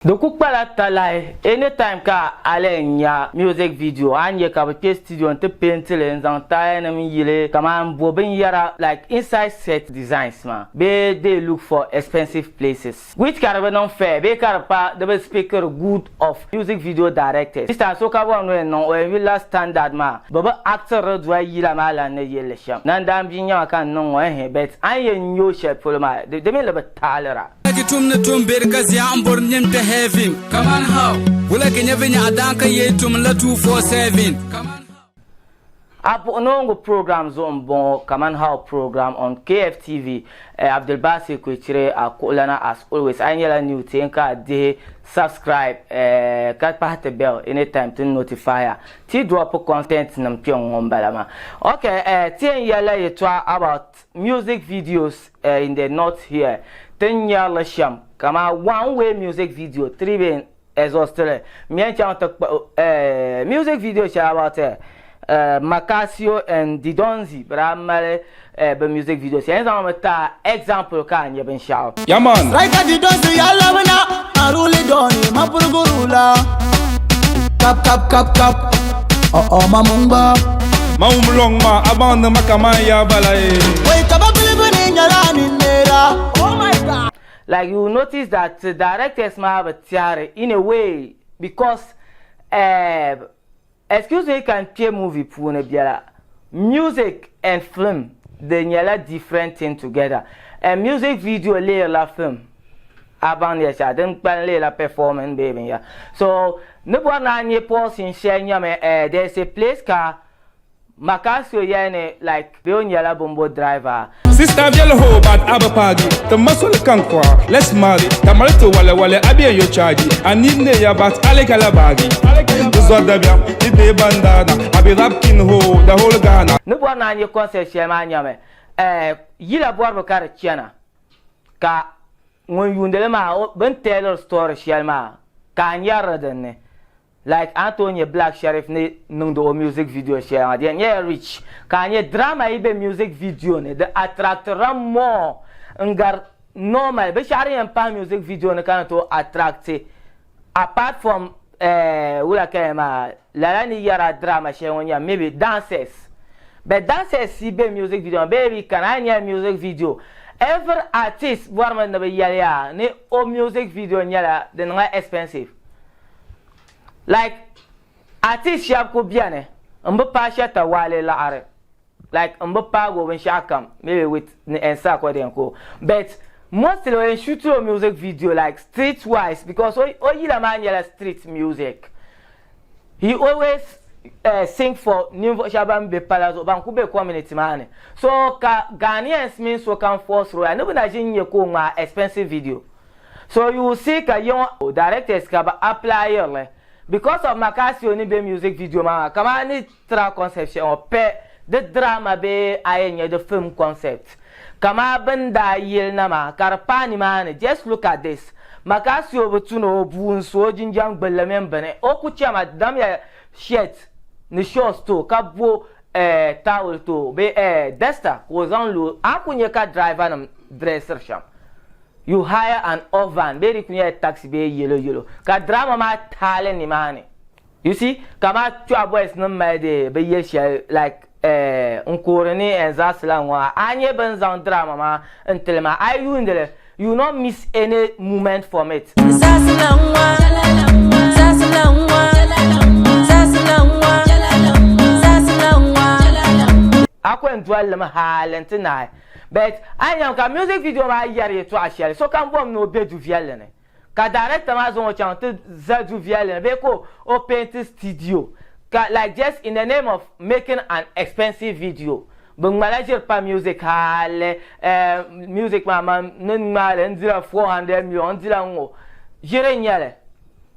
Di ku kpala talahi anytime ka a lahi nya music video a ni nya ka bɛ kpe studio nti paint li n-zaŋ taya nim yili kaman bo binyɛra like inside set designs maa bee they look for expensive places which ka di bi niŋ fair bee ka di pa di bi speakiri good of music video directors. This time so ka bɔri ni o yɛn niŋ o yɛn yulila standard maa bɛ bi actiri di doli yila maa lan ni yelli shɛm. Nandaambi n-nyɛ ma ka n niŋ ŋɔ ehe but a ni yɛn nya o shɛli polo maa di mi li bi taalira. Ki tum ni tum beri ka zia n bori nyin kpe heaven. Kaman how? Wula ki nya vinya daan ka yee tum la 247. Kaman how? A buɣinoongu program zuɣu m-bɔŋɔ Kaman How program on KFTV. Abdulbasi Kwechire a kuɣulana as always. A yi nyɛla new ti n ka a dihi subscribe ka kpahi ti bell anytime ti ni notify a ti drop content nim kpe ŋ-ŋɔ m-bala maa. Ok ti yɛn yɛlila yɛltɔɣa about music videos in the north here ti ni nyari li shɛm kaman one way music video three bee exhaust li m yɛn chaŋ ti kpuɣi music video shɛli about Macasio and Didonzi bɛ daa mali bɛ music video shɛli n zaŋ mi ti a example ka a nya binshɛɣu. Yeah man. Striker Didonzi ya labina Aruli doni mapurugurula Kap kap kap kap Oh oh mamungba Ma wum lɔŋ ma a baŋ ni ma kaman ya bala ye. Wai ka ba bilibu ni nyɛla ninnera Oh my God. Like you will notice that the directors maa bi tiɛhiri in a way because eh, excuse me ka n kpe movie puuni biɛla music and film di nyɛla different thing together and music video leerila film a baŋ ni yɛli shɛli din kpalim leela performing bee binyɛra so ni bɔri ni a nya portion shɛli nyɛmi eh, there is a place ka Macasio yɛli ni like bee o nyɛla bimbo driver. Sister viɛli ho but a bi paagi Ti ma soli ka n kɔra let's marry Ka mali ti wale wale a be yo charge I need ne ya but a lee kala baagi Di zɔri dabiɛm di deei bandana I be rap king ho the whole Ghana. Ni bɔri ni a nya concert shɛli maa nyami eh yila bɔribu ka di chana ka ŋun yuundi li maa bɛ ni tell story shɛli maa ka a nyari li din ni. Like a ni tooi nya Black Sherif ni niŋdi o music video shɛli maa, di yɛn nyɛla rich ka a nya drama yi be music video ni di attractirila more n-gari normal binshɛɣu din yɛn pahi music video ni ka ni tooi attracti apart from eh wula ka yɛli maa lala ni yɛra drama shɛli ŋɔ nyɛla maybe dancers but dancers yi be music video ni bee bɛ yi kana a ni nya music video every artist bɔrimi ni bɛ yɛli ya ni o music video nyɛla di niŋla expensive. Like artist shɛba ku beni m bi paai Shatta Wale laɣiri like m bi paagi o binshɛɣu kam maybe with ni Ensa Kodenko but mostly o yɛn shoot la o music video like street wise because o o yila maa nyɛla street music he always uh, sing for ninvuɣu shɛba ban be pala zuɣu ban ku be community maa ni so ka Ghanaians mini sokam force roya ni bɛ na ʒi n-nya ka o ŋmaai expensive video. So you will see ka yiŋɔ directors ka bɛ apply li because of Macasio ni be music video maa maa kaman ni tira concept shɛli ŋɔ pɛ di drama bee a yɛn nya di film concept kaman bɛ ni daa yili na maa ka di paai nimaani just look at this Macasio bi tu ni o bua n-so o jinjam gbulli mini bini o ku chama damya shirt ni shorts ti o ka bo eh towel ti o bee eh duster ka o zaŋ lo a ku nya ka driver nim dressiri shɛm. You hire an ovan bee di ku nyɛla taxi bee yelo yelo ka drama maa taali nimaani. You see kaman Kpɛɣu boys ni mali di bi yeli shɛli like eh n koori ni n zaɣisi la ŋɔ a nya bɛ ni zaŋ drama maa n tili maa a yi yuundi li you will not miss any moment from it. A ku yɛn doli li mi hali nti naai. But a yi nya ka music video maa yɛri yɛtɔɣa shɛli, sokam bom ni o be du viɛlli ni ka director maa zaŋ o chaŋ ti zali du viɛlli ni bee ka o painti studio ka like just in the name of making an expensive video bɛ ŋmala ʒiri pa music hali eh music maa man ni ŋmaali n dila 400 million n dila n-ŋɔ ʒiri n-nyɛli.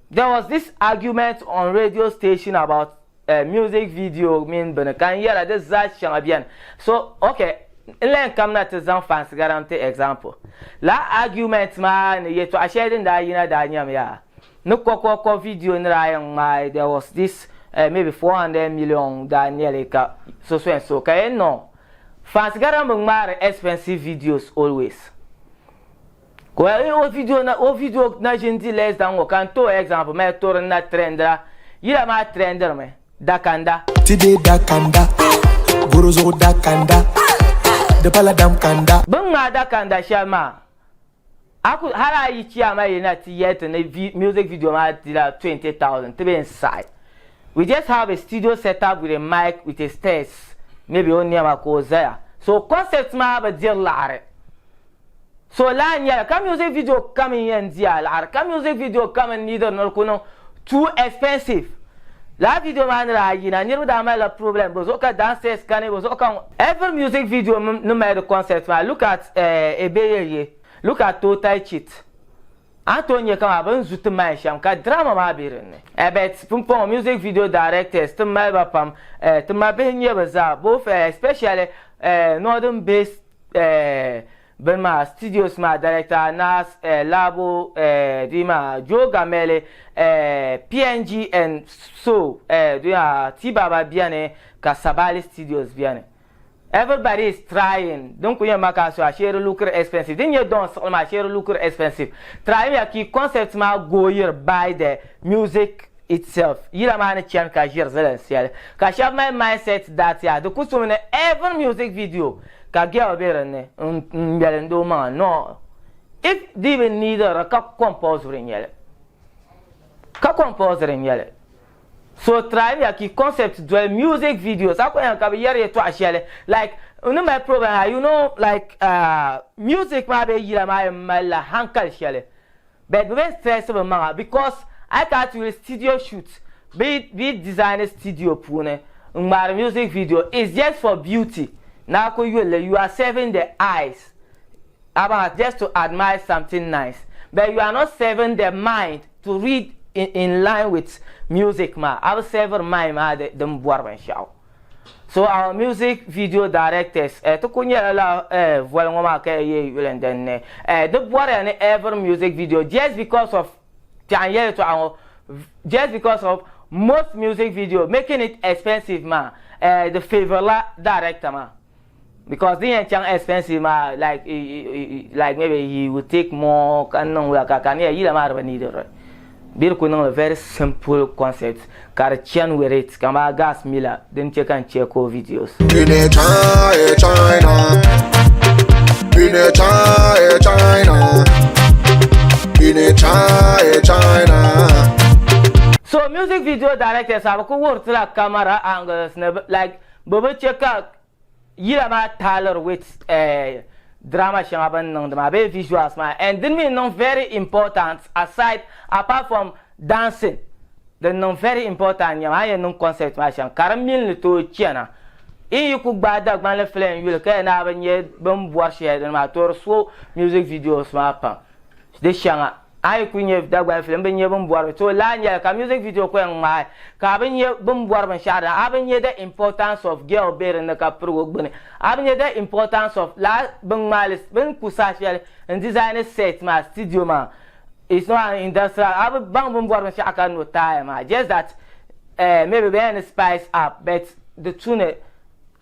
There was this argument on radio station about music video mini bini ka n yɛra di zaa shɛŋa beni so ok n lahi kamina ti zaŋ Fancy Garamte example lala argument maa ni yɛltɔɣa shɛli din daa yina daa nyɛmi yaa ni kɔkɔkɔ video ni daa yɛn ŋmaai there was this maybe 400 million daa nyɛli ka so so and so ka yɛli no Fancy Garam bi ŋmaari expensive videos always. Ka o video na o video na ʒini di less than ŋɔ ka n tooi example mali toori na trendira yila maa trendirimi dakanda. Ti deei dakanda, goro zuɣu dakanda, di pala dam kanda. Bɛ ni ŋmaai dakanda shɛli maa, a ku hali a yi chiyaama yi na ti yɛli ti ni music video maa dila 20,000 ti bee n-saɣi. We just have a studio set up with a mic with a stairs maybe o nɛma ka o zaya. So concept maa bi diri laɣiri. So laa n-nyɛli ka music video kam n-yɛn di a laɣiri ka music video kam n-neediri ni di ku niŋ too expensive. Lala video maa ni daa yina niriba daa malila problem bɛ zuɣu ka downstairs kani bɛ zuɣu ka every music video ni mali di concept maa look at Ebeyeye look at Total Cheat a ni tooi nya kaman bɛ ni zu ti mali shɛm ka drama maa be din ni. But pumpɔŋɔ music video directors ti mali ba pam ti mabihi n-nyɛ bɛ zaa both especially northern based bini maa studios maa director Nas Labo di maa Joe Gameli PNG and so di maa T-Baba beni ka Sabali studios beni. Everybody is trying din ku yɛn ma ka a so ashee di lookiri expensive din nyɛ don siɣili maa ashee di lookiri expensive try ya ka yi concept maa gooyiri by the music itself yila maa ni chani ka ʒiri zilinsiɛli ka shɛba mali mindset that ya di ku sumi ni every music video ka girl be din ni n ŋmɛlindi o maŋa no if di bi need di ka compulsory n-nyɛli ka compulsory n-nyɛli so try ya ki concept doli music videos a ku yɛn ka bi yɛri yɛtɔɣa shɛli like n ni mali problem ha you know like music maa bee yila maa yɛn malila hankali shɛli But bɛ bee stress bɛ maŋa because a yi kana ti yuli studio shoot bɛ yi design studio puuni n ŋmaari music video it's just for beauty ni a ku yuli li you are serving the eyes a baŋa just to admire something nice but you are not serving the mind to read in line with music maa a bi serviri mind maa din bɔri binshɛɣu. So our music video directors eh, ti ku nyɛla la eh, voli ŋɔ maa ka ya yee yuli n din ni eh, di bɔriya ni every music video just because of kpɛɣu n yɛli tɔɣa ŋɔ just because of most music video making it expensive maa eh, di favour la director maa because din yɛn chaŋ expensive maa like like maybe he will take more ka niŋ wula ka ka ni ya yila maa di bi need it Bɛ di ku niŋli very simple concept ka di chani with it kaman Gas Miller din che ka n check o videos. So music video directors a bɛ ku wuhiri ti la camera angles ni like bɛ bi che ka yila maa taalir with drama shɛŋa bɛ ni niŋdi maa bee visuals maa and din mi niŋ very important aside apart from dancing din niŋ very important nyɛmi a ni yɛn niŋ concert maa shɛm ka di mini li tooi chana in yi ku gbaai Dagbanli film yuli ka yɛn naa bi nya bɛ ni bɔri shɛli dini maa to di so music videos maa pam Di shɛŋa, a yi kuli nya Dagbani filim, bɛ nya bɛ ni bɔri to laa nyɛli ka music video ku yɛn ŋmaai ka a bi nya bɛ ni bɔri binshɛɣu dini, a bi nya the importance of girl be din ni ka pirigi o gbuni, a bi nya the importance of laa bɛ ni ŋmaai li, bɛ ni ku saha shɛli n design set maa, studio maa, it's not an industrial, a bi baŋ bɛ ni bɔri binshɛɣu ka no taaya maa, just that eh maybe bɛ yɛn ni spice up but di tu ni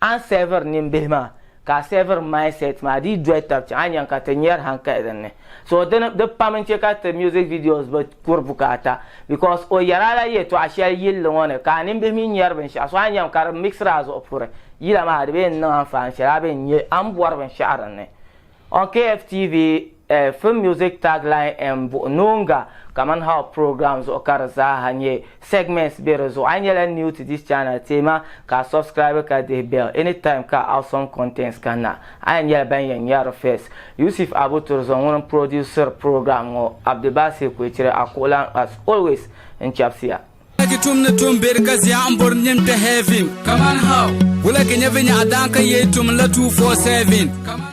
A ni sɛviri nimbihi maa, ka a sɛviri mindset maa, di yi doli tab chaŋ, a ni nyaŋ ka ti nyari hankali din ni. So di di pam n-che ka ti music videos bi kuri bukaata because o yɛri a la yɛltɔɣa shɛli yilli ŋɔ ni ka a nimbihi mi nyari binshɛɣu. So a ni nyaŋ ka di mixiri a zuɣu puri yila maa di bee n-niŋ anfaani shɛli a bee n-nyɛ a ni bɔri binshɛɣu din ni. On KFTV film music tagline and buɣi noonga kaman how program zuɣu ka di zaaha nyɛ segments be di zuɣu. A yi nyɛla new to this channel teema ka a subscribe ka dihi bell anytime ka awesome contents kanna a yɛn nyɛla ban yɛn nyari first. Yusuf Abu Turzon ŋuni n produceri program ŋɔ Abdulbasir Kwechire Akuɣulan as always n chɛbisiya. Wula ki tum ni tum beri ka zia n bori nim kpe heaven. Kaman how? Wula ki nya vinyaɣa daan ka yee tum la 247.